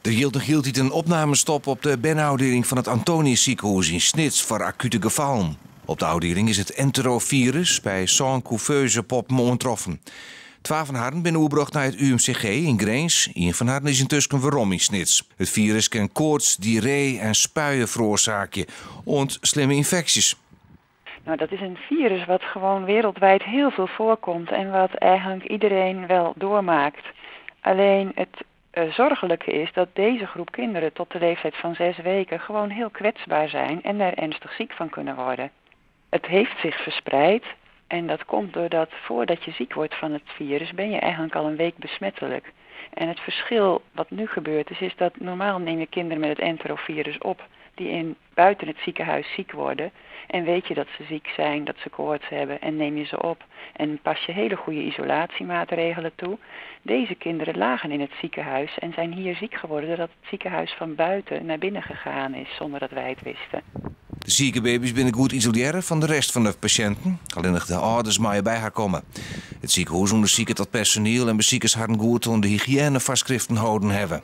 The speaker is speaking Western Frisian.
Der jildt noch hieltyd in opnamestop op de berneôfdieling fan it Antonius Sikehûs yn Snits foar akute gefallen. Op de ôfdieling is it enterofirus by sân kûveuzepoppen oantroffen. Twa fan harren binne oerbrocht nei it UMCG yn Grins. Ien fan harren is yntusken werom yn Snits. It firus kin koarts, diarree en spuien feroarsaakje, oant slimme ynfeksjes. Nou, dat is een virus wat gewoon wereldwijd heel veel voorkomt en wat eigenlijk iedereen wel doormaakt. Alleen het zorgelijke is dat deze groep kinderen tot de leeftijd van 6 weken gewoon heel kwetsbaar zijn en daar ernstig ziek van kunnen worden. Het heeft zich verspreid en dat komt doordat voordat je ziek wordt van het virus ben je eigenlijk al een week besmettelijk. En het verschil wat nu gebeurd is, is dat normaal neem je kinderen met het enterovirus op die buiten het ziekenhuis ziek worden. En weet je dat ze ziek zijn, dat ze koorts hebben en neem je ze op en pas je hele goede isolatiemaatregelen toe. Deze kinderen lagen in het ziekenhuis en zijn hier ziek geworden doordat het ziekenhuis van buiten naar binnen gegaan is zonder dat wij het wisten. De sike baby's binne goed isolearre fan de rest fan de pasjinten. Allinnich de âlders meie by har komme. It sikehûs ûndersiket dat personiel en besikers harren goed oan de hygiënefoarskriften holden hawwe.